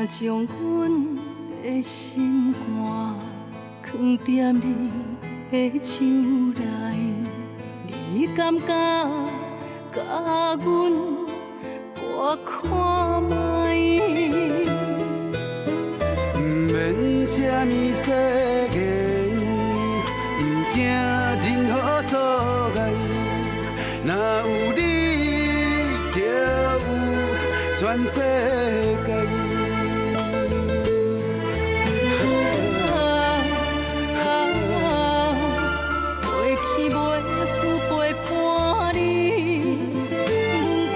將阮的心肝囥踮你的手內，你敢敢共阮搏看覓？毋免啥物誓言，毋惊任何阻碍，若有你，就有全世界。过去袂赴陪伴你，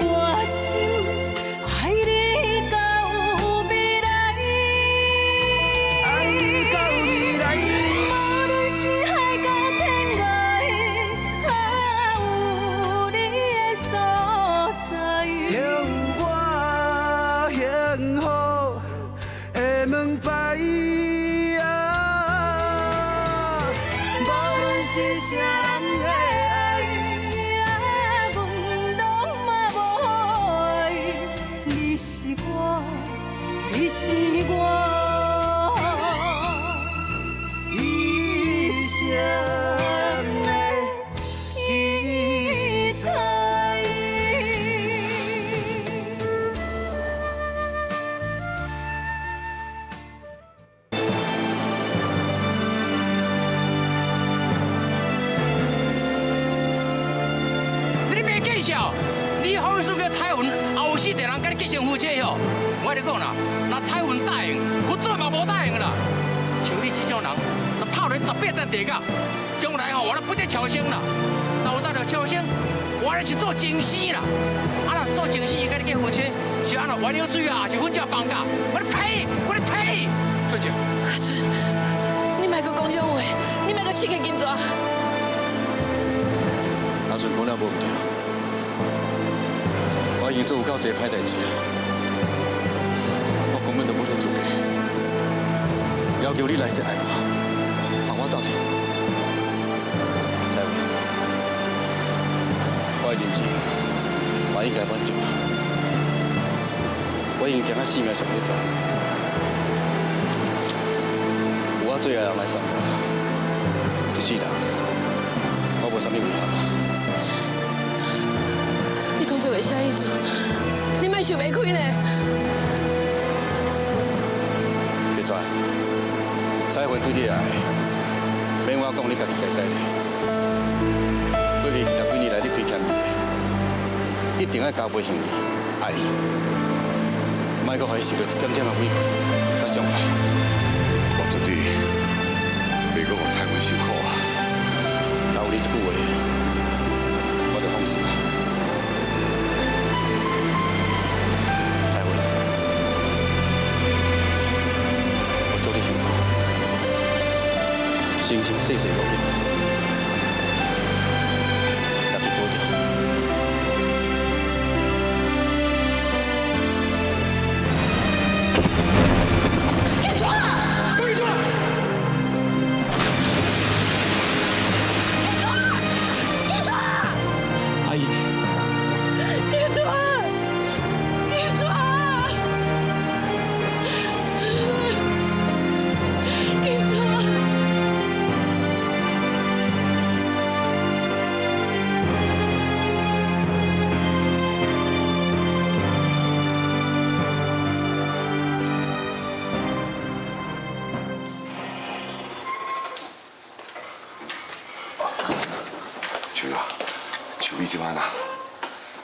阮决心爱你到未来。爱你到未来。无论是海角天涯，有你的所在，就有我幸福的门牌。无论是啥人的爱，阮拢嘛无爱。你是我，你是我一生的期待。你别见笑，你好意思叫彩云后世的人佮你结成夫妻吼？我跟你讲啦，若彩云答应，佛祖嘛无答应啦。像你这种人，若泡咧18层地狱，将来吼我都不得超生啦。若有当著超生，我咧是做情师啦。啊若做情师伊佮你结夫妻，是按怎鸳鸯水啊，还是粉食放假？我咧呸！我咧呸！翠姐，阿春，你莫阁讲这种话，你莫阁刺激金泉。阿春讲了无毋对，我已经做有够济歹代志啊，我根本就无这资格，要求你来世爱我，放我走掉。彩云，我的人生我应该满足啊，我已经行到生命上尾站，有我最爱的人来送我，这世人我无啥物遗憾啊。你讲这话啥意思？你莫想袂开呢。别转，彩云对你的爱，免我讲，你家己知知的。过去20几年来，你亏欠伊的，一定爱加倍还伊，爱伊，莫阁予伊受著一点点的委屈佮伤害。我绝对袂阁予彩云受苦啊！若有你这句话，我就放心啊。彩云，我祝你幸福，生生世世都幸福。家己保重。金泉！金泉！金泉！阿姨，金泉！金泉！金泉！秋啊，秋你这摆哪？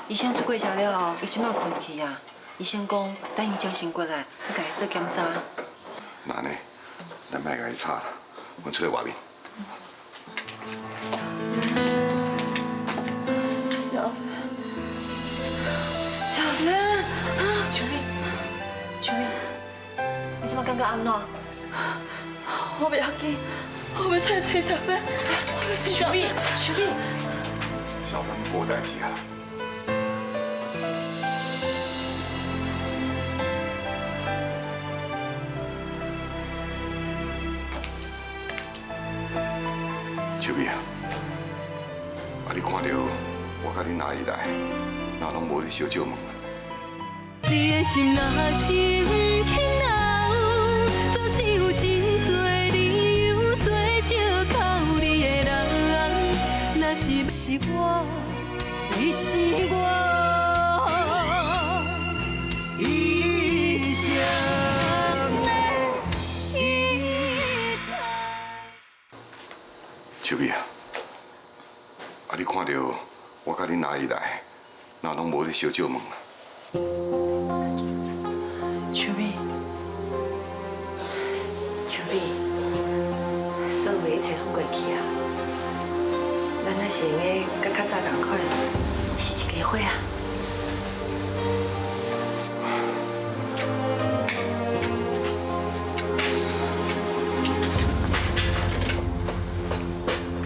医生出过车了后，伊这摆困去啊。医生讲，等伊精神过来，去共伊做检查。那按呢，咱莫共伊吵啦，阮出来外面。小芬，小芬，秋美，秋美，你这摆感觉按怎？我袂要紧，我欲出来揣小芬，我欲揣秋美，秋美，小芬无代志啊。秋美啊，啊你看著我佮恁阿姨来，哪拢无咧相借问？你的心若是毋肯。是有真多理由做借口你的人，若是不是我，你是我一生的依靠。秋美啊，啊你看著我佮恁阿姨来，哪攏無咧相借問啊？秋美，秋美，所有一切攏過去啊，咱還是會用得佮較早仝款，是一家伙啊。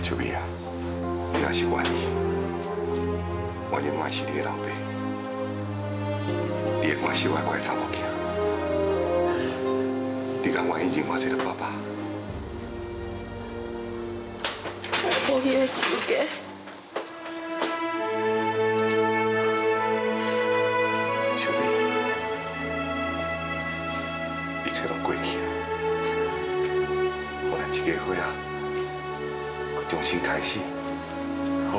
秋美啊，你若是願意，我永遠是你的老爸，你會關心我的乖查某囝，你敢願意認我這個爸爸？我無彼个資格。秋美，一切攏過去啊，予咱這家伙仔，閣重新開始，好。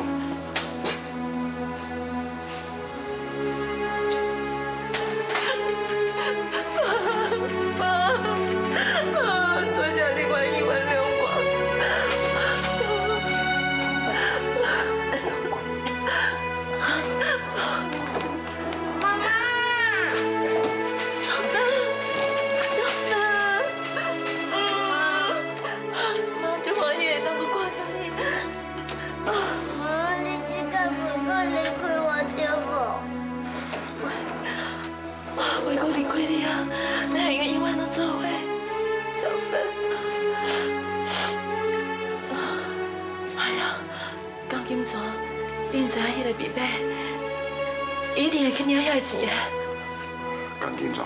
爸，多謝你願意原諒我。媽媽，小芬，小芬，媽就歡喜會當閣看著你。媽，你這個袂閣離開我對無？我袂閣離開你啊，咱會用永遠攏做伙，小芬。哎呀，江金泉，你知影彼個秘密，伊一定會去領遐个錢的。江金泉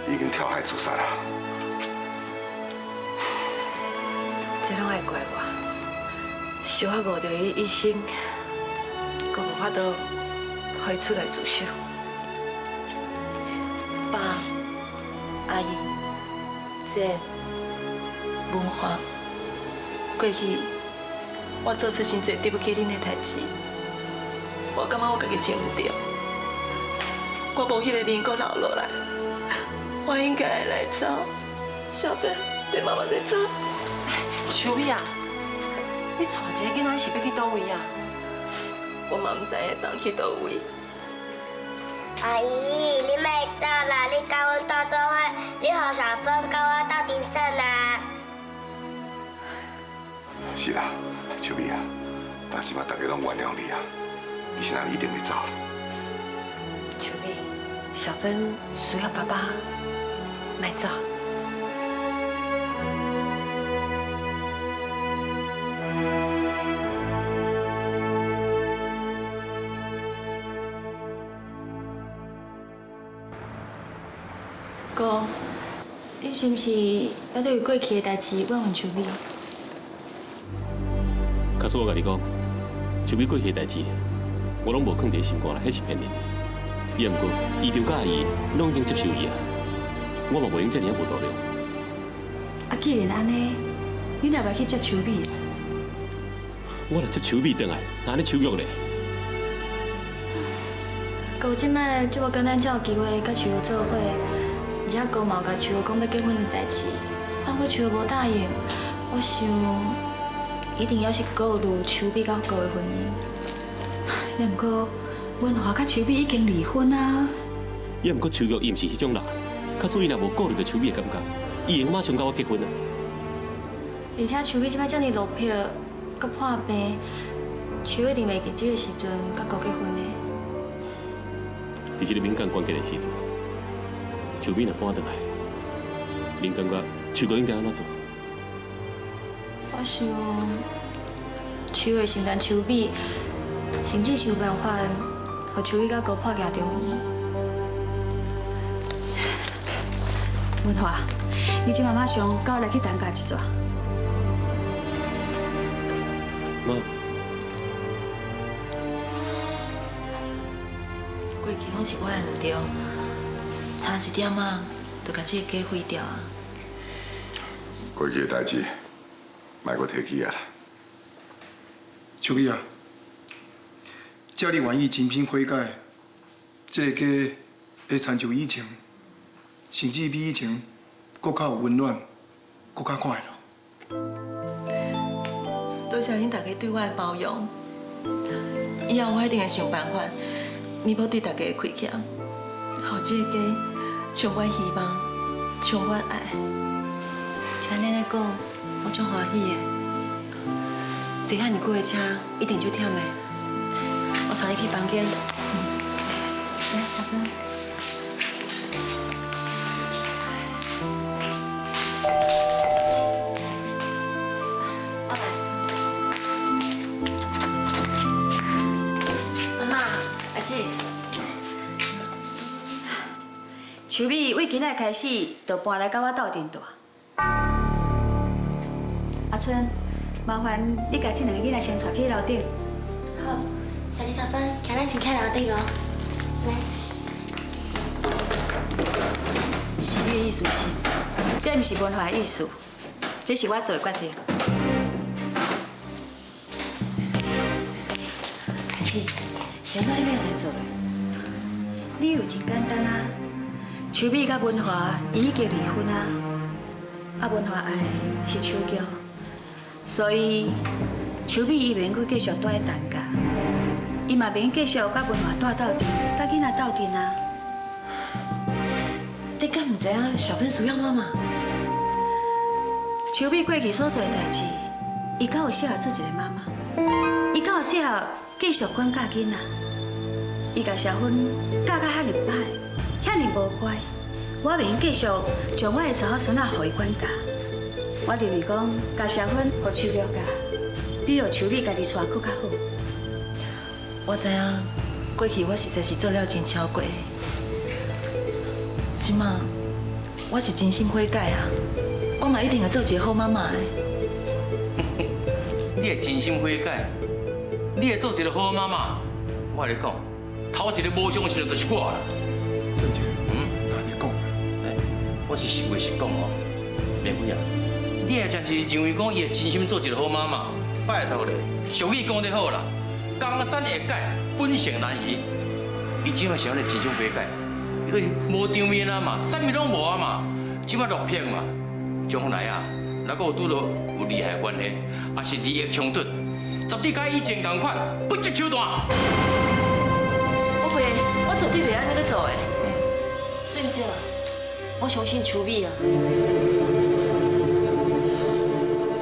已經跳海自殺啦。這攏愛怪我，小可誤著伊一生，閣無法度予伊出來自首。爸、阿姨、姐、文華，過去我做出真濟對不起恁的代誌，我感覺我家己真毋對，我無彼个面閣留落來，我應該來走。小芬，你媽媽在走。秋美啊，你帶一個囡仔是欲去佗位啊？我嘛毋知會當去佗位。阿姨，你莫走啦，你佮阮鬥做伙，你予小芬佮我鬥陣耍啦。是啦，秋美啊，但是嘛，大家攏原諒你啊，你是人一定會走。秋美，小芬需要爸爸，莫走。哥，你是毋是猶對過去的代誌怨恨秋美？假使我共你講，秋美過去的代誌，我攏無囥佇心肝內，彼是騙人的。也毋過，伊張佮阿姨攏已經接受伊啊，我嘛袂用這爾仔無度量。啊，既然按呢，你若袂去接秋美？我若接秋美轉來，那按呢手玉咧？哥這擺足無簡單，才有機會佮秋玉做伙，而且哥嘛有共秋玉講欲結婚的代誌，啊，毋過秋玉無答應，我想一定猶是顧慮秋美佮哥的婚姻。也毋過文華佮秋美已經離婚啊。也毋過秋玉伊毋是彼種人，假使伊若無顧慮著秋美的感覺，伊會馬上佮我結婚啊。而且秋美這擺這爾落魄，閣破病，秋一定袂佇這个時陣佮哥結婚的。佇這个敏感關鍵的時陣，秋美若搬轉來，恁感覺秋哥應該按怎做？我想，秋會承擔秋美，甚至想辦法，予秋美佮哥破行中醫。文華，你這馬馬上佮我來去陳家一逝。媽，過去攏是我的毋對，差一點仔就共這个家毀掉啊！過去的代誌，莫閣提起啊啦。秋美啊，只要你願意真心悔改，這個家會親像以前，甚至比以前閣較有溫暖，閣較快樂。多謝恁大家對我的包容，以後我一定會想辦法彌補對大家的虧欠，予這個家充滿希望，充滿愛。聽恁咧講，我足歡喜的。坐遐爾久的車，一定足忝的。我帶你去房間。來，小芬。我來。媽媽，阿姊。秋美為今仔開始就搬來佮我鬥陣住。阿春，麻煩你共這兩个囡仔先帶去樓頂。好，小麗、小芬，今咱先去樓頂哦。來。是你的意思是？這毋是文華的意思，這是我做的決定。阿姊，是按怎你欲按呢做咧？理由真簡單啊，秋美佮文華伊已經離婚啊，啊文華愛的是秋菊，所以秋美伊袂用閣繼續蹛佇陳家，伊嘛袂用繼續佮文華蹛鬥陣，佮囡仔鬥陣啊。你敢毋知影小芬需要媽媽？秋美過去所做的代誌，伊敢有適合做一個媽媽？伊敢有適合繼續管教囡仔？伊共小芬教甲遐爾歹，遐爾無乖，我袂用繼續將我的查某孫仔予伊管教。我認為講，共小芬予秋玉教，比予秋美家己帶閣較好。我知影過去我實在是做了真超過，這馬我是真心悔改啊！我嘛一定會做一個好媽媽的。你會真心悔改，你會做一個好媽媽。我共你講，頭一個無相信的就是我啦。俊傑，哪按呢講？欸，我是實話實講哦，美惠啊，你若真是認為講伊會真心做一個好媽媽，拜託咧，俗語講得好啦，江山易改，本性難移。伊這馬是按呢真心悔改，伊閣無場面啊嘛，啥物攏無啊嘛，這馬落魄嘛，將來啊，若閣有拄著有利害關係，抑是利益衝突，絕對佮以前仝款，不擇手段。我袂，我絕對袂按呢去做的。俊傑，我相信秋美啊。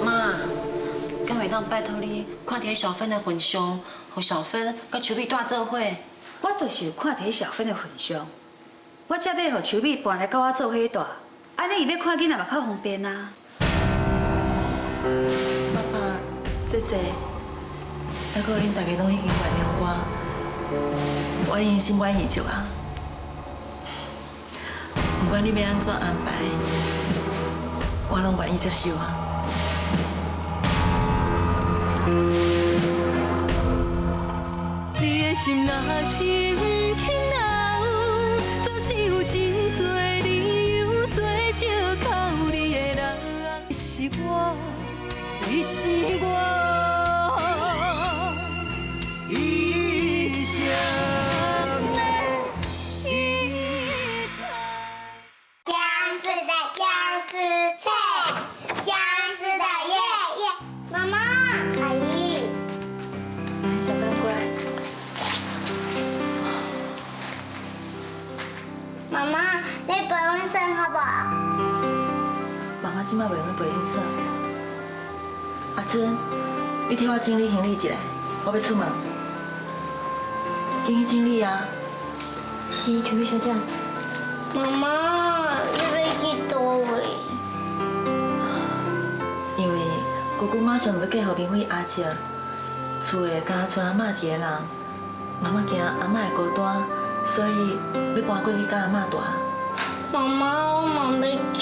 媽，敢會當拜託你，看佇小芬的份上，予小芬佮秋美蹛做伙。我就是看佇小芬的份上，我才欲予秋美搬來佮我做伙蹛，按呢伊欲看囡仔嘛較方便啊。爸爸、姐姐，還閣恁大家攏已經原諒我，我已經心滿意足啊。不管你欲按怎安排，我攏願意接受啊。你的心若是毋肯留，總是有真濟理由做借口。你的人是我，你是我一生的依靠。僵尸的僵尸菜，僵尸的爷爷，媽媽，阿姨，小芬乖。媽媽，你陪阮耍好無？媽媽這馬袂用陪恁耍。阿春，你替我整理行李一下，我欲出門。緊去整理啊！是，秋美小姐。媽媽，你欲去佗位？因為姑姑馬上就欲嫁予明輝阿叔，厝內敢若賰阿嬤一個人，媽媽驚阿嬤會孤單，所以欲搬過去佮阿嬤蹛。媽媽，我嘛欲去。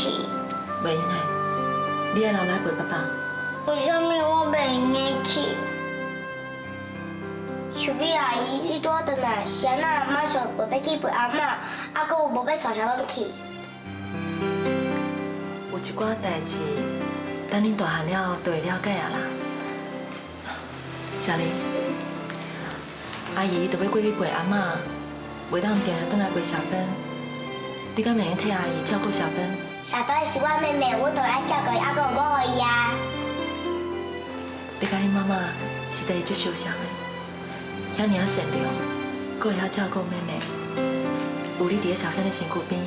袂用的，你愛留來陪爸爸。為啥物我袂用得去？秋美阿姨，你拄仔轉來，是按怎馬上無欲去陪阿嬤，啊，閣有無欲帶小芬去？有一寡代誌，等恁大漢了後，就會了解啊啦。小玲，阿姨就欲過去陪阿嬤，袂當定定轉來陪小芬。你敢會用替阿姨照顧小芬？小芬是我妹妹，我當然愛照顧伊，猶閣有保護伊啊。你佮你媽媽實在是足相像的，遐爾仔善良，閣會曉照顧妹妹。有你佇咧小芬的身軀邊，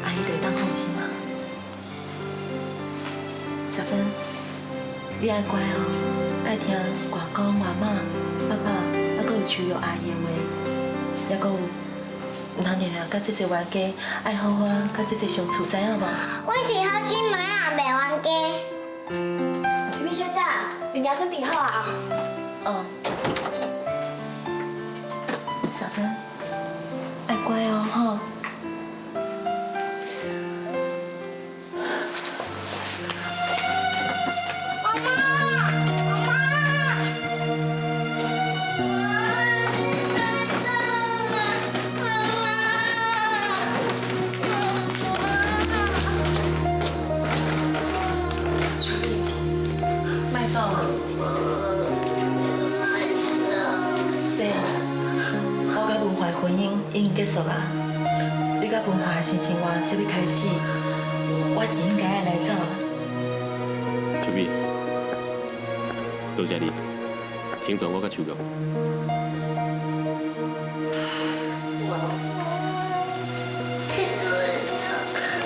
阿姨就會當放心啊。小芬，你愛乖哦，愛聽外公、外媽、爸爸，猶閣有秋玉阿姨的話，猶閣有毋通定定佮姐姐冤家，愛好好佮姐姐相處，知影無？阮是好姊妹啊，袂冤家。秋美小姐，物件準備好啊？哦。小芬，愛乖哦，吼。媽媽，媽媽，秋美，莫走啊！這我佮文華的婚姻已經結束啊，你佮文華的新生活才欲開始，我是應該愛來走啊。秋美，多謝你，成全我佮秋玉。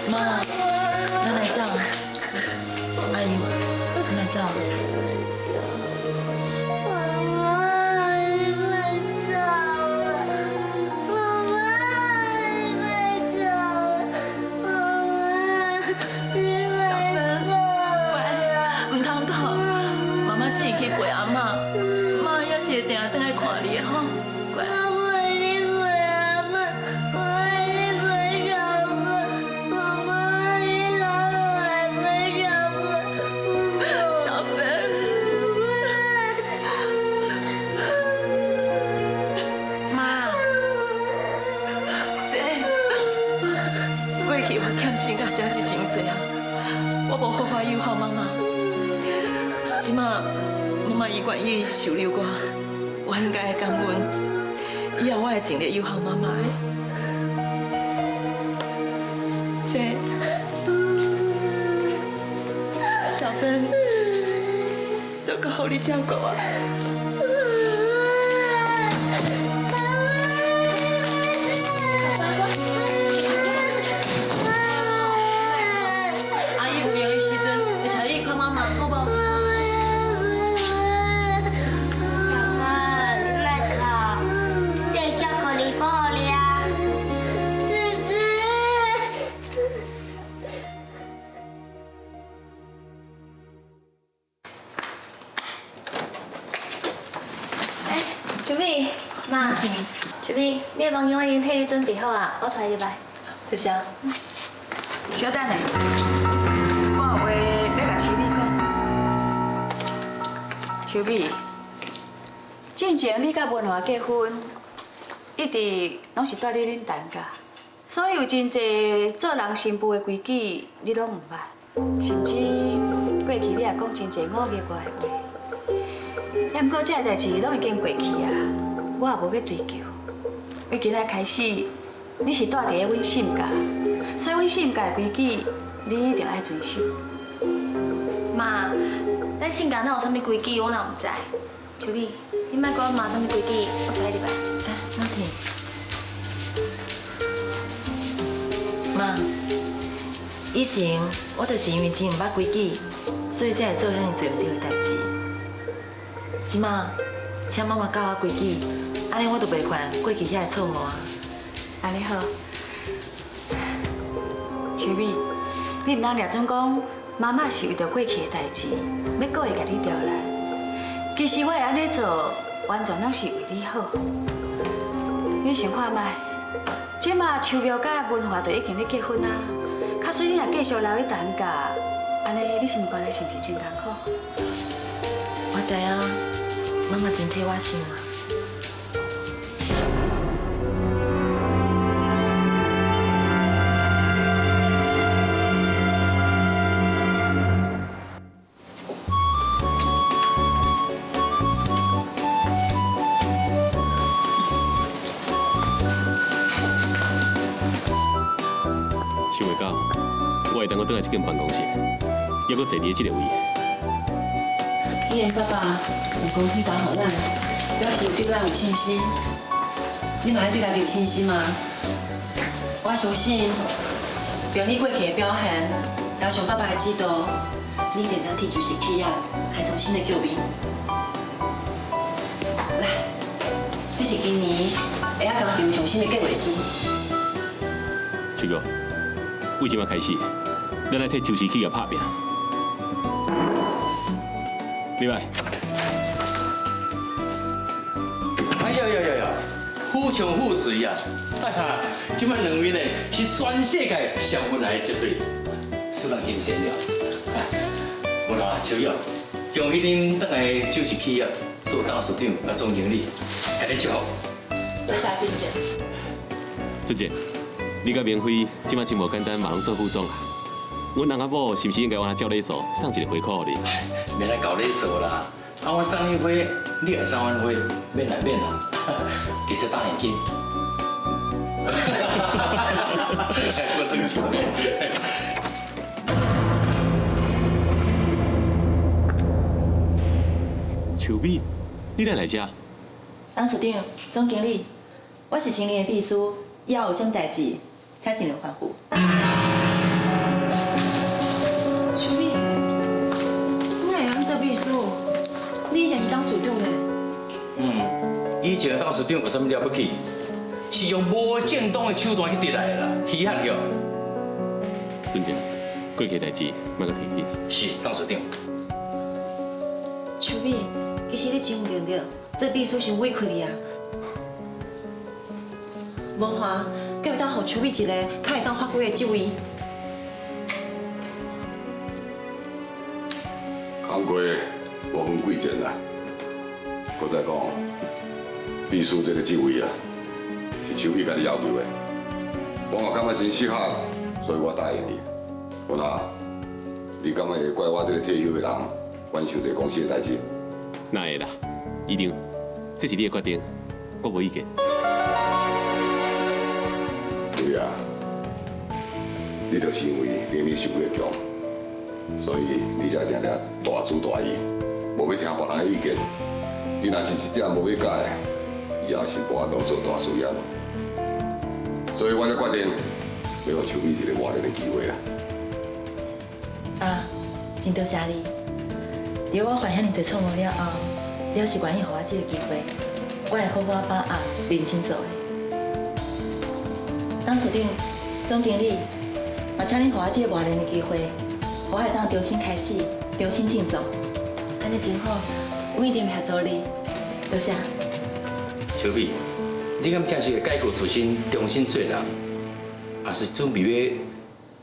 媽，咱來走。阿姨，咱來走。媽媽，你莫走啦！媽媽，你莫走！媽媽，你莫走啦！毋通哭，媽媽只會去陪阿嬤，媽也是會定定轉來看你的吼，乖。我陪你陪阿嬤，我愛你陪小芬，媽媽你老了還陪小芬。小芬。媽，這過去我欠親甲真是傷濟啊，我無好好誘好媽媽。這馬媽媽伊願意收留我，我應該愛感恩。以後我會盡力誘好媽媽的。這小芬，都較好你照顧啊。阿姨有閒的時陣，會帶你去看媽媽，好無？小芬，你莫哭，姐姐照顧你，保護你啊。姐姐。哎，秋美，媽，秋美，你的房間我已經替你準備好啊，我帶你入來。多謝。小等下，我有話欲共秋美講。秋美，進前你佮文華結婚，一直攏是蹛佇恁陳家，所以有真濟做人新婦的規矩，你攏毋捌，甚至過去你也講真濟忤逆我的話。也毋過這个代誌攏已經過去啊，我也無欲追究。為今仔開始，你是蹛佇咧阮沈家，所以阮沈家的規矩，你一定愛遵守。媽，咱沈家哪有啥物規矩，我哪毋知？秋美，你莫管媽啥物規矩，我帶你入來。哎，拿鐵。媽，以前我就是因為真毋捌規矩，所以才會做遐爾濟毋對的代誌。這馬，請媽媽教我規矩，按呢我就袂犯過去遐个錯誤啊。按呢好，秋美，你毋通掠準講媽媽是為著過去的代誌，欲故意共你刁難。其實我會按呢做，完全攏是為你好。你想看覓？這馬秋苗佮文華都已經欲結婚啊，假使你若繼續留佇陳家，按呢你心肝內是毋是真艱苦？我知影，媽媽真替我想啊。到，我會當閣轉來這間辦公室，猶閣坐佇這个位。既然爸爸將公司交予咱，表示對咱有信心。你嘛愛對家己有信心嗎？我相信，憑你過去的表現，加上爸爸的指導，你一定能替就是企業開創新的局面。來，這是今年鞋仔工廠上新的計劃書。秋玉，為這擺開始，咱來替周氏企業拍拼。李白。哎呀呀呀呀！富强富水啊！哈哈，這擺兩位呢是全世界上恩愛的一對，使人欣羨了。無啦，秋玉，恭喜恁轉來周氏企業做董事長佮總經理，來祝福。多謝俊傑。俊傑，你佮明輝這擺真無簡單，嘛攏做副總啊。阮翁仔某是毋是應該按照禮數送一個回扣予你？免來搞禮數啦，啊，我送你花，你也送阮花，免啦免啦，直接打現金。我生氣。秋美，你哪來遮？董事長、總經理，我是新年的秘書，以後有啥物代誌，請盡量吩咐。秋美，你哪會曉做秘書？你以前是董事長呢？嗯，以前的董事長有啥物了不起？是用無正當的手段去得來的啦，稀罕著。俊傑，過去的代誌莫閣提起。是，董事長。秋美，其實你真有能力，做秘書傷委屈你啊。文華，閣會當予秋美一個較會當發揮的職位。工課無分貴賤啦，閣再講，秘書這個職位啊，是秋美家己要求的，我嘛感覺真適合，所以我答應伊。文華，你敢會怪我這個退休的人管傷濟公司的代誌？哪會啦，醫長，這是你的決定，我無意見。對啊，你就是因為能力傷過強，所以你才定定大主大意，無欲聽別人的意見。你若是這點無欲改，以後是無法度做大事業。所以我才決定欲予秋美一個磨練的機會啦。啊，真多謝你。佇我犯遐爾濟錯誤了後，表示願意予我這個機會，我會好好把握，認真做的。董事長、總經理，嘛請恁予我這個磨練的機會，我會當重新開始，重新振作。按呢真好，我一定會協助你。多謝。秋美，你敢真是會改過自新，重新做人，還是準備欲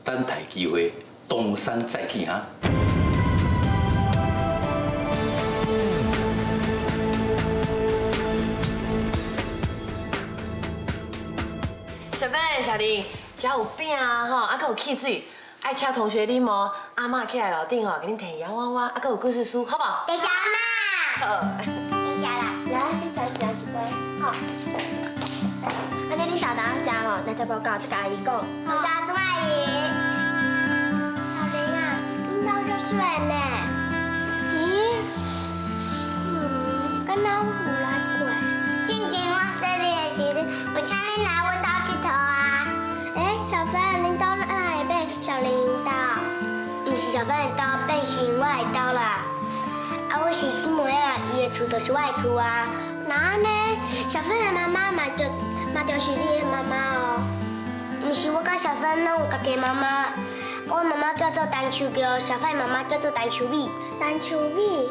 等待機會，東山再起哈？小芬、小玲，遮有餅啊吼，啊，閣有汽水，愛請同學啉哦。阿嬤起來樓頂吼，給恁提洋娃娃，啊，閣有故事書，好無？多謝阿嬤。好。多謝啦，來，你再食一杯，好。按呢，恁豆豆食吼，若食無夠就共阿姨講。多謝朱阿姨。小玲啊，恁兜足媠呢？咦？敢若有來過？進前我細漢的時陣，有請恁來阮兜𨑨迌啊。欸，小芬，恁兜哪會變小玲兜？毋是小芬的兜，變成我的兜啦。啊，我是姊妹啊，伊的厝就是我的厝啊。那按呢，小芬的媽媽嘛就嘛就是你的媽媽哦。毋是我佮小芬攏有家己媽媽，我媽媽叫做陳秋菊，小芬的媽媽叫做陳秋美。陳秋美，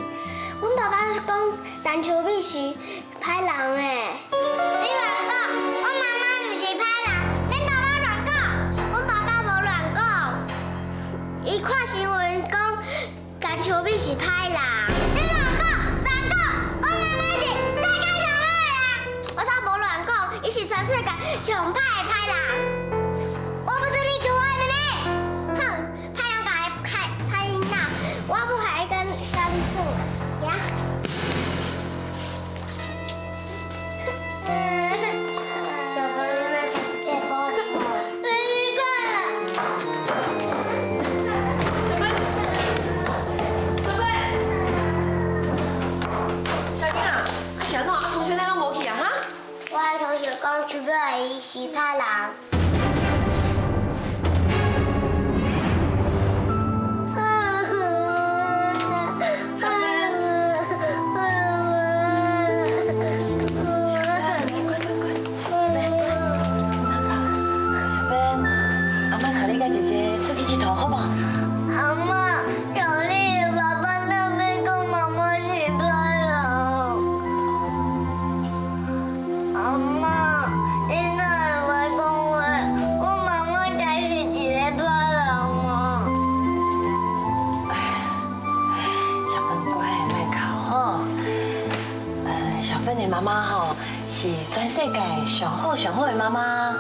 阮爸爸講陳秋美是歹人的。你亂講，我媽媽毋是歹人，恁爸爸亂講，阮爸爸無亂講。伊看新聞講陳秋美是歹人。你亂講，亂講，我媽媽是世界上好的人。我才無亂講，伊是全世界上歹的歹人。我不准你叫我妹妹，哼，歹人共伊歹歹囡仔，我不愛跟你耍，呀。小芬，你莫哭，你看。阿姨是歹人。小芬，小芬，来，乖乖乖，来，小芬，阿妈带你佮姐姐出去𨑨迌，好无？阿嬷，小丽的爸爸那边讲妈妈是歹人。阿嬷，你哪会讲话？阮妈妈才是一个歹人哦。小芬乖，莫哭吼。小芬的妈妈吼是全世界上好上好的妈妈，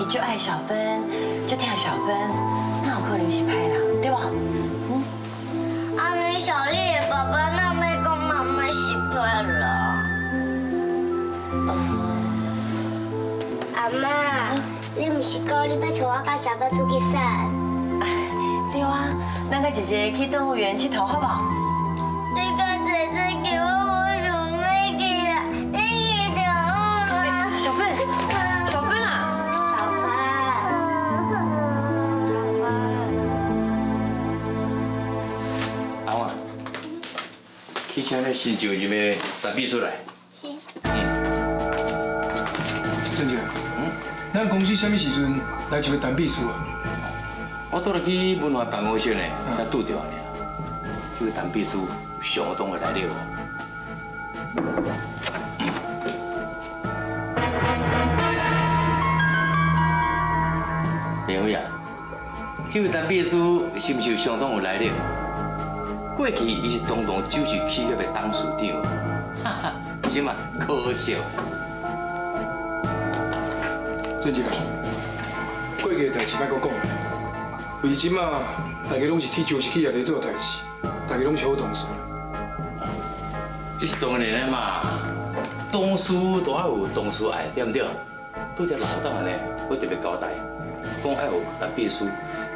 伊足爱小芬，足疼小芬，哪有可能是歹人，对无？按呢小丽的爸爸哪欲讲妈妈是歹人？阿嬷，你毋是讲你欲带我佮小芬出去耍？对啊，咱佮姐姐去动物园𨑨迌，好无？你佮姐姐叫我我想欲去啊，你去就好啦。小芬，小芬啊！小芬，小芬。阿旺，去请那新就任的陈秘书来。是。郑姐，咱公司啥物时阵来一个陈秘书啊？我拄日去文化办公室呢，才拄著尔。这个陈秘书相当的来历哦。林辉啊，这个陈秘书是毋是有相当有来历？过去伊是东东酒席企业的董事长，哈哈，这嘛可笑。郑姐，过去的代志莫阁讲，为这马大家拢是替酒席企业咧做代志，大家拢是好同事啦。这是当然的嘛，同事都爱有同事爱，对毋对？拄才老董按呢，我特别交代，讲爱予陈秘书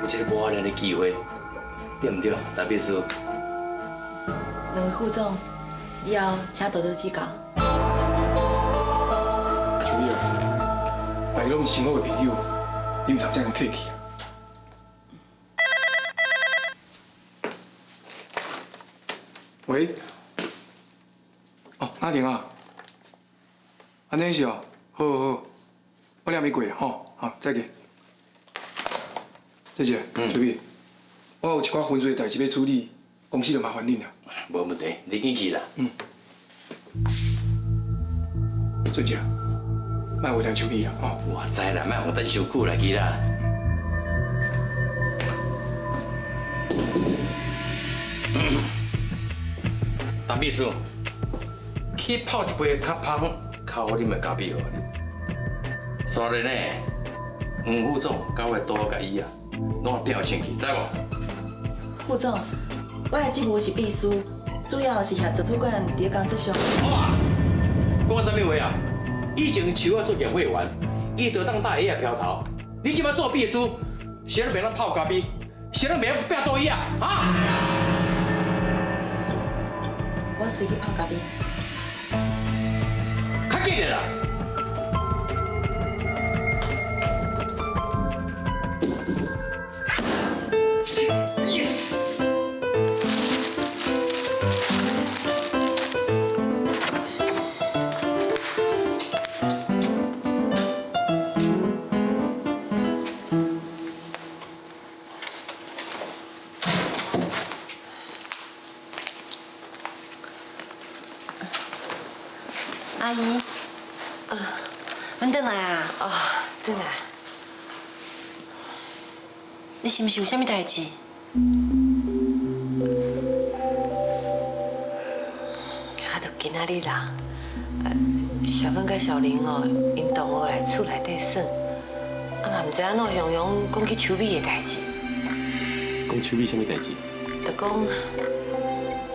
有这个磨练的机会，对毋对？陈秘书。两位副总，以后请多多指教。秋美啊，大家拢是上好的朋友，你毋通这样客气啊。喂，哦，阿婷啊，按呢是哦，好好好，我两没过啦吼，好，再见。姐姐，秋美，我有一寡分内的代志欲处理，公司就麻烦恁啦。无问题，你紧去啦。嗯。俊姐，莫为难秋美啦，吼。我知啦，莫予等伤久来去啦。陈秘书，去泡一杯较芳、较好啉的咖啡予我。所以呢，黄副总佮我桌佮椅啊，拢变有清气，知无？副总，我的职务是秘书，主要是协助主管伫咧工作上。好啊，讲啥物话啊？以前树仔做协会员，伊就当搭椅仔飘头。你这摆做秘书，谁拢袂当泡咖啡，谁拢袂晓拼桌椅啊？啊？是，我随去泡咖啡。较紧的啦！Yes！阿姨，阮转来啊。哦，转来。你是毋是有啥物代志？啊，就今仔日啦，小芬佮小玲哦，𪜶同学来厝内底耍，啊嘛毋知按怎雄雄讲起秋美的代志，讲秋美啥物代志？就讲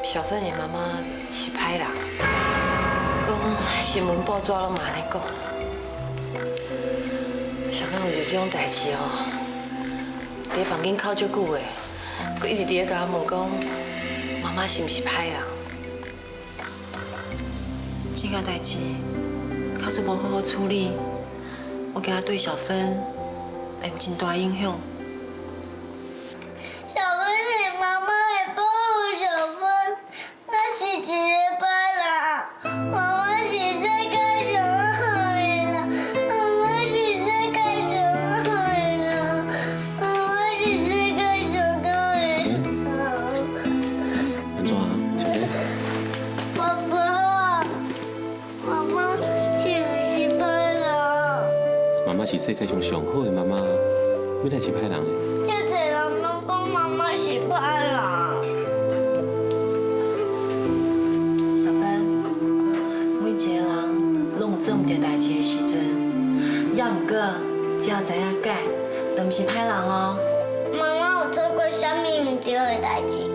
小芬的妈妈是歹人，讲新闻报纸拢嘛按呢讲。小芬为著这种代志哦，伫房间哭足久的，阁一直伫咧共我问讲，妈妈是毋是歹人？这件代志，假使无好好处理，我惊对小芬会有真大影响。小芬是妈妈会保护小芬，我是一个歹人，妈妈是世界上好的人，妈妈是世界上好的人，妈妈是世界上好的人。按怎啊，小芬？爸爸，妈妈是毋是歹人？妈妈是世界上上好的妈妈，欲哪是歹人呢？足济人拢讲妈妈是歹人。小芬，每一个人拢有做毋对代志的时阵，也毋过只要知影改，就毋是歹人哦。妈妈有做过啥物毋对的代志？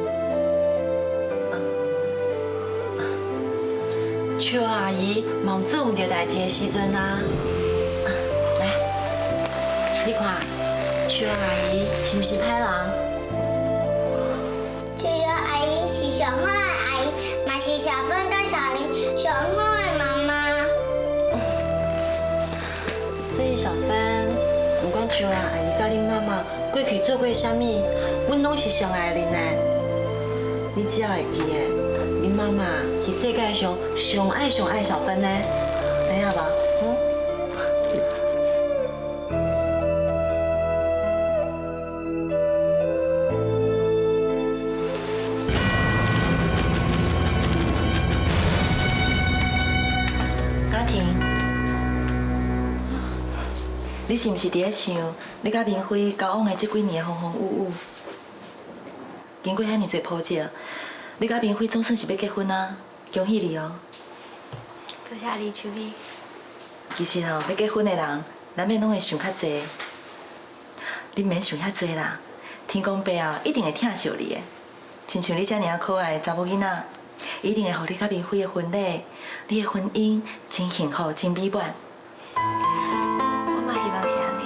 秋阿姨嘛有做毋对代志的时阵啊。来，你看，秋阿姨是毋是歹人？秋阿姨是上好的阿姨，嘛是小芬佮小玲上好的妈妈。所以小芬，不管秋阿姨佮恁妈妈过去做过啥物，阮拢是上爱恁的。你只要会记得，恁妈妈是世界上上爱上爱小芬的，知影无？嗯。雅婷，你是毋是伫咧想，你佮明辉交往的這幾年的風風雨雨，經過遐爾濟波折，你佮明輝總算是欲結婚啊，恭喜你哦！多謝你，秋美。其實哦，欲結婚的人，難免攏會想較濟。你毋免想遐濟啦，天公伯啊，一定會疼惜你的。親像你遮爾可愛的查某囡仔，一定會予你佮明輝的婚禮，你的婚姻真幸福，真美滿。我嘛希望是按呢。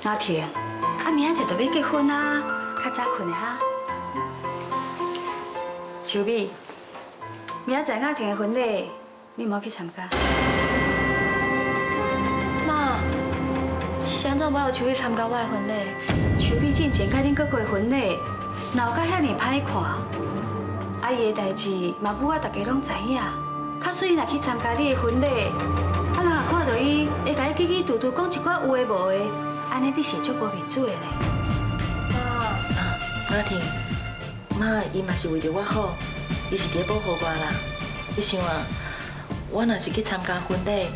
阿婷，啊明仔載就欲結婚啊，較早睏的哈。秋美，明仔載雅婷的婚禮，你毋好去參加。媽，是按怎我予秋美參加我的婚禮？秋美進前佮恁哥哥的婚禮，若有甲遐爾歹看，啊伊的代誌嘛母仔大家攏知影。假使伊若去參加你的婚禮，啊人若看著伊會共伊嘰嘰嘟嘟講一寡有的無的，按呢你是會足無面子的呢。媽，雅婷，媽伊嘛是為著我好，伊是佇咧保護我啦。你想啊，我若是去參加婚禮，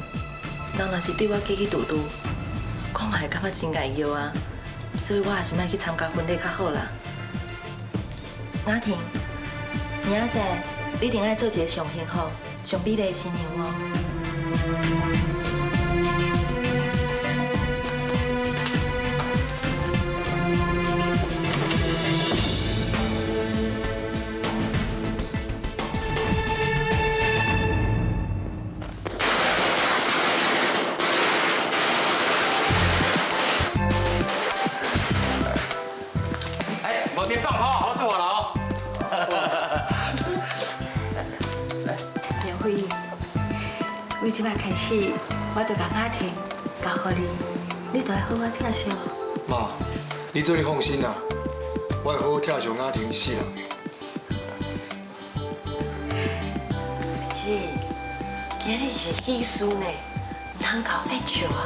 人若是對我嘰嘰嘟嘟，我嘛會感覺真礙藥啊。所以我還是莫去參加婚禮較好啦。雅婷，明仔載你一定愛做一個上幸福、上美麗的新娘哦。哎，无别放炮，好出发了哦。明輝，為這擺開始，我就共雅婷交予你，你著愛好好疼惜。媽，你做你放心啦，我會好好疼惜雅婷一世人的。是，今日是喜事呢，毋通搞爱笑啊。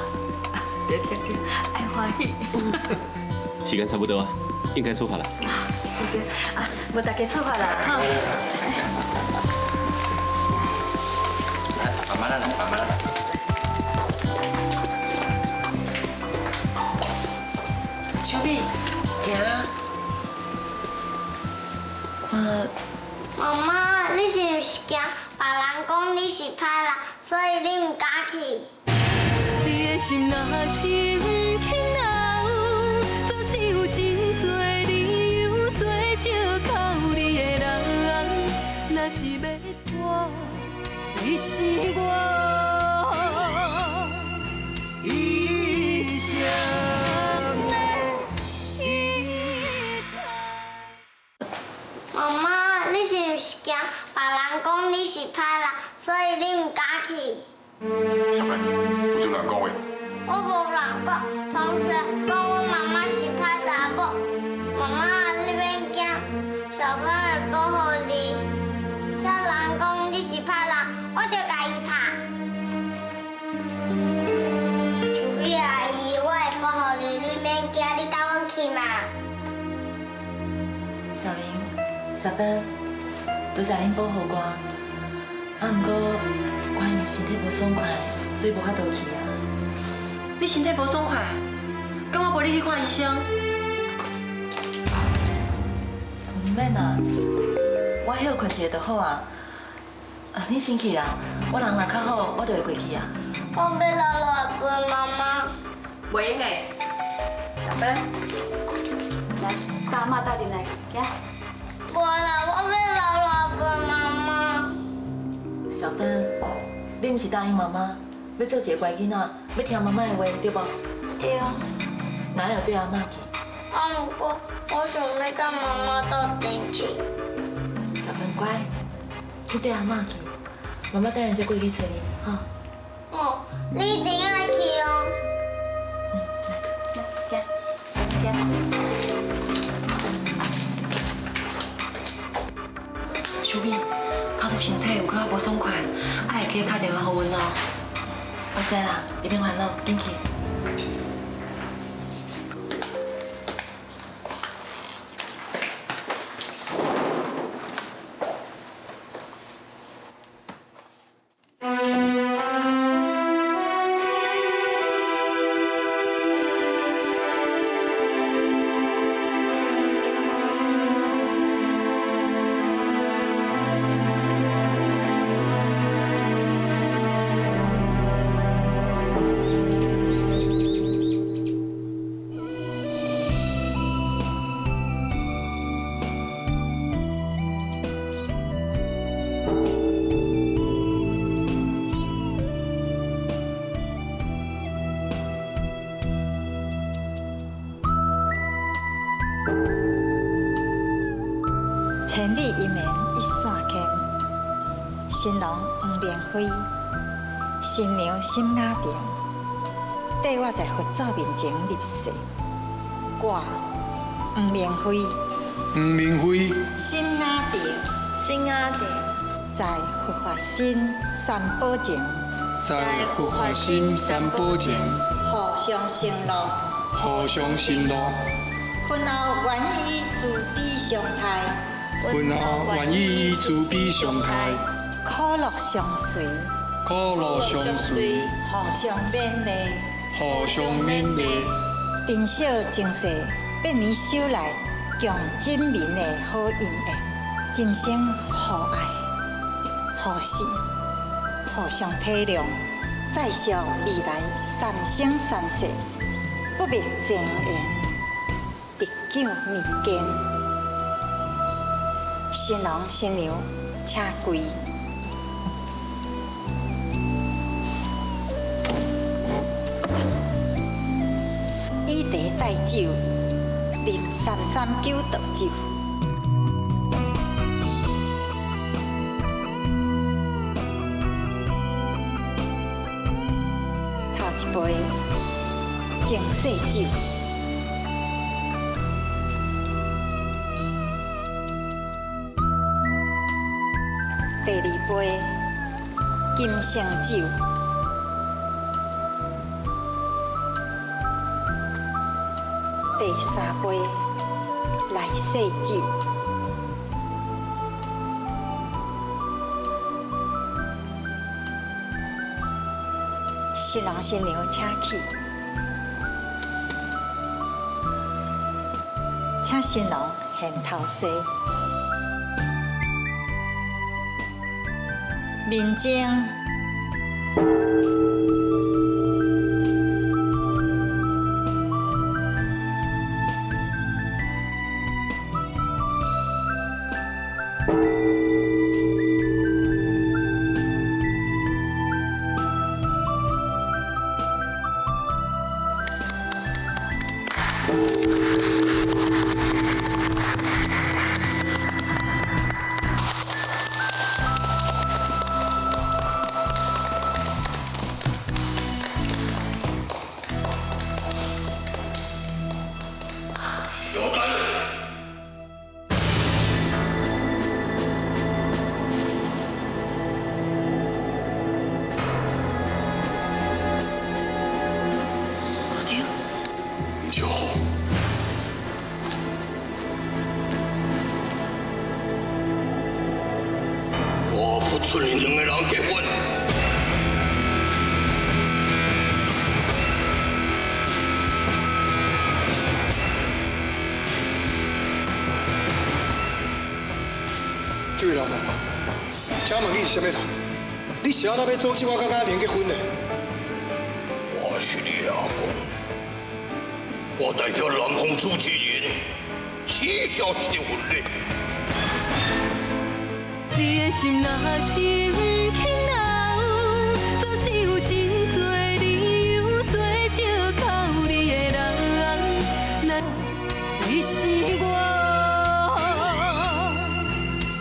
對對對，愛歡喜。時間差不多啊，應該出發啦。對對，啊，無大家出發啦，哈。來，慢慢來，慢慢來。秋美，行。媽，媽媽，你是毋是驚別人講你是歹人，所以你毋敢去？你的心若是毋肯留，總是有真濟理由做借口你的人。若是欲怎，你是我一生的依靠。媽媽，你是毋是驚別人講講你是歹人，所以你毋敢去。小芬，不准亂講話。我無亂講，同學講阮媽媽是歹查某。媽媽，你免驚，小芬會保護你。啥人講你是歹人，我就共伊拍。秋美阿姨，我會保護你，你免驚，你佮阮去嘛。小玲、小芬，多謝恁保護我。啊，毋過我因為身體無爽快，所以無法度去啊。你身體無爽快，敢我陪你去看醫生？毋免啦，我歇睏一下就好啊。啊，你先去啦，我人若較好，我就會過去啊。我欲留落來陪媽媽。袂用的，小芬，來，佮阿嬤鬥陣來，行。無啦，我欲留落來陪媽媽。小芬，你毋是答應媽媽，欲做一个乖囡仔，欲聽媽媽的話，對無？對。那你就綴阿嬤去。啊，毋過我想欲佮媽媽鬥陣去。小芬乖，去綴阿嬤去，媽媽等下才過去揣你，哈。哦，你一定愛去哦。來，行，行。秋美，假如身體有較無爽快，愛會記敲電話予阮哦。我知啦，你免煩惱，緊去。千里姻緣一線牽，新郎黃明輝，新娘沈雅婷，綴我在佛祖面前立誓，我黃明輝，黃明輝，沈雅婷，沈雅婷，在佛法僧三寶前，在佛法僧三寶前，互相承諾，互相承諾，婚後願意以慈悲相待。婚後願意以慈悲相待，苦樂相隨，苦樂相隨，互相勉勵，互相勉勵，珍惜前世百年修來共枕眠的好姻緣，今生互愛、互信、互相體諒，再續未來三生三世，不滅情緣，日久彌堅。新郎新娘，請跪。以茶代酒，啉339度酒。頭一杯前世酒。第二杯金星酒，第三杯來世酒。新郎新娘請起，請新郎獻頭誓。面前。恁两个人结婚。这位老大，请问你是啥物人？你是按怎欲阻止我佮雅婷结婚的？我是你阿公，我代表南方主持人取消这个婚礼。你的心若是毋肯留，总是有真多理由做借口。你的人，咱你是我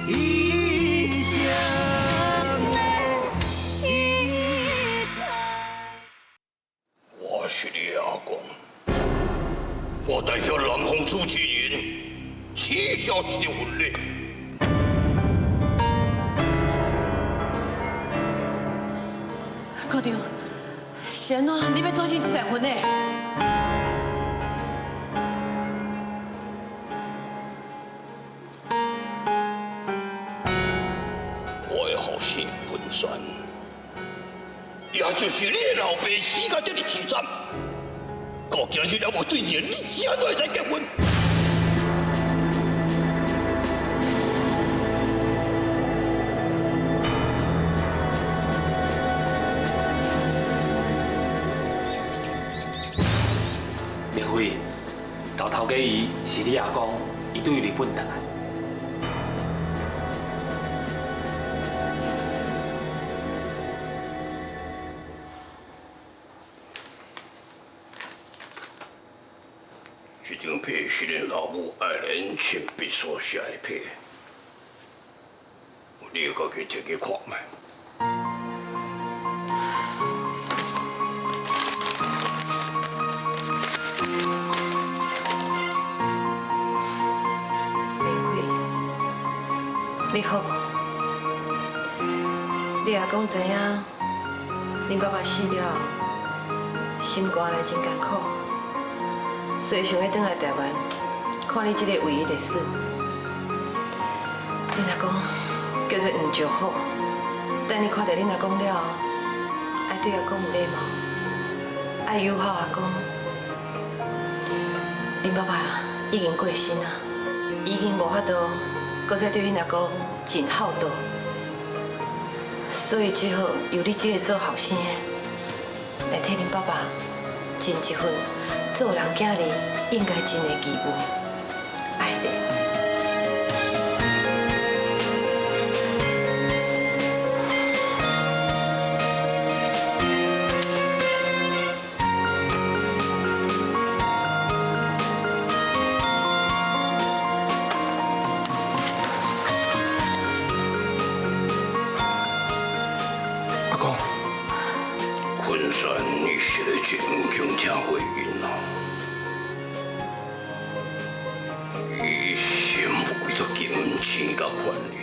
一生的依靠。我是你阿公，我代表南方主持人取消这个婚礼。校长，是按怎？你欲阻止这场婚礼？我的后生昆山，也就是你的老爸死甲这么凄惨，到今日犹无兑现，你是按怎会使结婚？明辉，老头家伊是你阿公，伊对日本转来。这张批是恁老母爱莲亲笔所写的批，你家己摕去看觅。明辉，你好无？你阿公知影恁爸爸死了后，心肝内真艰苦，所以想欲转来台湾，看你这个唯一的孙。恁阿公叫做黄石虎，等你看著恁阿公了后，爱对阿公有礼貌，爱友好阿公。恁爸爸已经过身啊，已经无法度阁再对恁阿公尽孝道，所以只好由你这个做后生的来替恁爸爸尽一份做人囝儿应该尽的义务。爱你。阿公，昆山，你是个真肯听话囡仔，伊心为著金钱佮权力，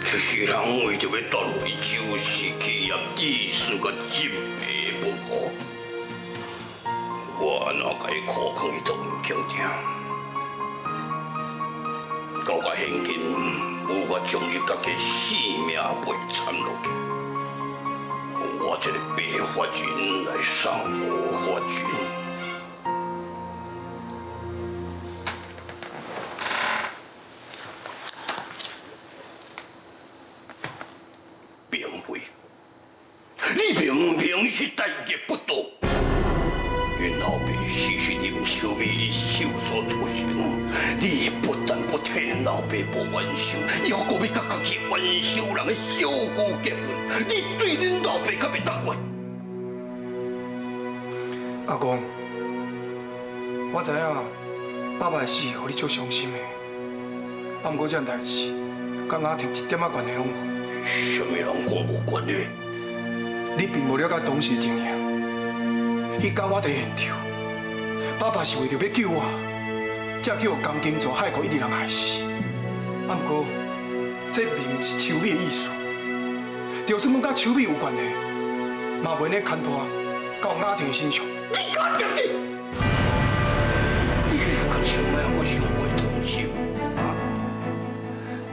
这世人为著欲夺落就是企业自私佮执迷不悟。我按怎共伊苦劝，伊都毋肯听。到甲现今，有我将伊家己性命赔惨落去。我这个白发人来送乌发人。并非，你明明是大逆不道。恁老爸死是林秋美一手所促成，你不但不替恁老爸报冤仇，犹阁欲佮家己冤仇人的小姑结婚，你对恁老爸敢会当过？阿公，我知影爸爸的死，予你足伤心的。啊，毋过这件代志，佮雅婷一点仔关系拢无。啥物人讲无关系？你并无了解当时的情形。彼天我伫现场，爸爸是为著欲救我，才去予江金泉害过一直人害死。啊，毋过这并毋是秋美的意思。就算讲佮秋美有关系，嘛袂呢牵拖到雅婷的身上。你敢掂你？你可千万我想袂通心啊！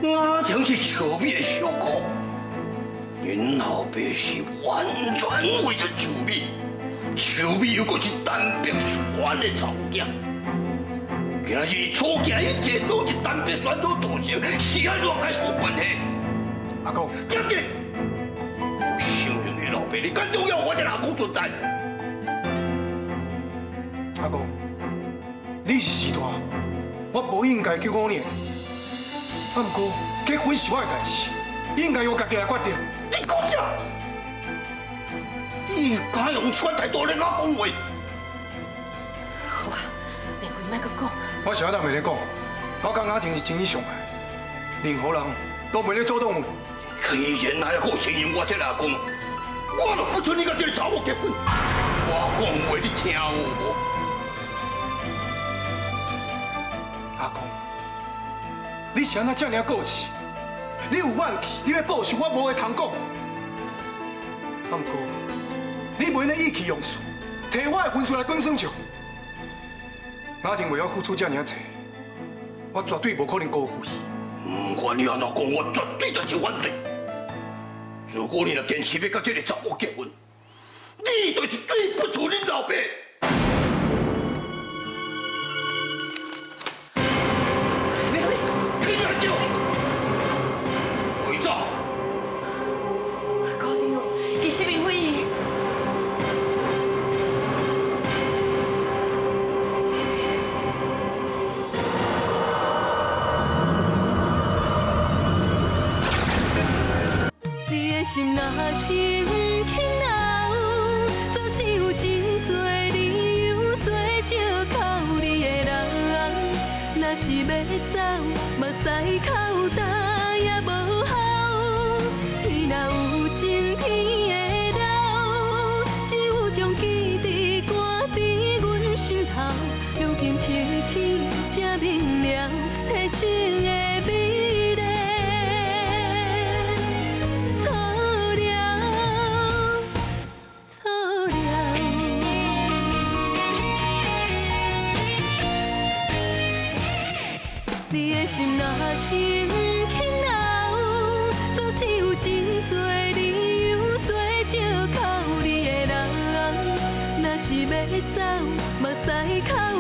雅婷经是秋美的小姑，恁老爸是完全为著秋美，秋美又阁是陈碧川的查某囝。今日所行一切拢是陈碧川所造成，是按怎佮伊有关系？阿公，讲这，我承认你老爸，你敢重要我这阿公存在？阿公，你是序大，我无应该叫五年。啊，毋过结婚是我的代志，应该由家己来决定。你讲啥？你敢用这态度来我讲话？好啊，明辉，莫阁讲。我是按怎袂咧讲？我佮雅婷是真心相爱，任何人都袂咧阻挡我。既然还阁承认我这阿公，我就不准你佮这个查某结婚。我讲话你听有无？阿公，你是按怎这尔过气？你有怨气，你欲报仇，我无话通讲。啊，毋过你袂咧意气用事，提我的分数来讲算账。雅婷为我付出这尔济，我绝对无可能辜负伊。不管你按怎讲，我绝对就是反对。如果你若坚持欲佮这个查某结婚，你就是对不住恁老爸。明辉，你来叫，回走。姑娘，其实明辉。你的心若是毋肯留，总是有真济理由做借口你的人。若是欲走，目屎哭焦也无效。天若有情天会老，只有将记忆挂伫阮心头。如今清醒才明了，提醒的美丽。错了，错了。你的心若是毋肯留，总是有真济理由做借口你的人。若是欲走，目屎哭。